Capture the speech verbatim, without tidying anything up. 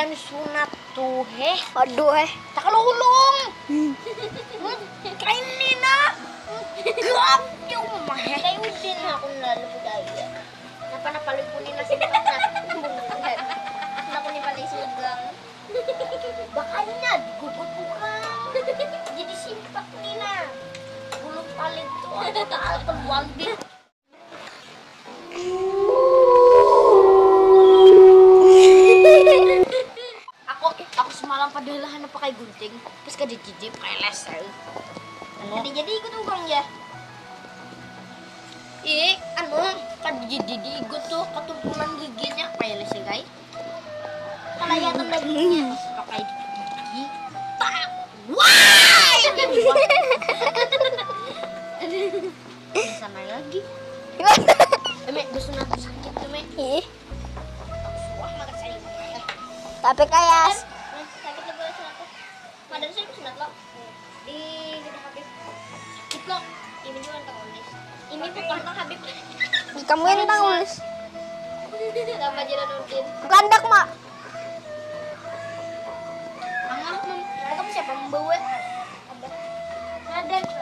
Kan sunat tuh, heh. Aduh, eh. Tak kalau ulung. Kain Nina. Gelap di rumah, heh. Kayak Udin aku lalu budaya. Kenapa napa lagi Nina sih? Aku nak punya paling sugang. Makanya digugut orang. Jadi simpak Nina. Bulu paling tuh ada keluar di aku aku semalam padahal hana pakai gunting, terus kada jijik pakai les. Jadi jadi ikut ugang ya. Ih, anu, kada jadi diigut tuh ketumpulan giginya pakai les ya guys. Kalau yang dagingnya pakai gigi. Wah, sana lagi. Eme, bersunat sakit tuh, Mek. Ih, Wah, maka saya. tapi kayak Sakit tuh bersunat tuh. Madan saya bersunat lo. Di Habib. Sakit lo. Ini juga tentang Habib. Ini bukan tentang Habib. Kamu yang tahu, Lis. Sama Jalaluddin. Kandak, Mak. Angah mem, mereka siapa membawa? Ada.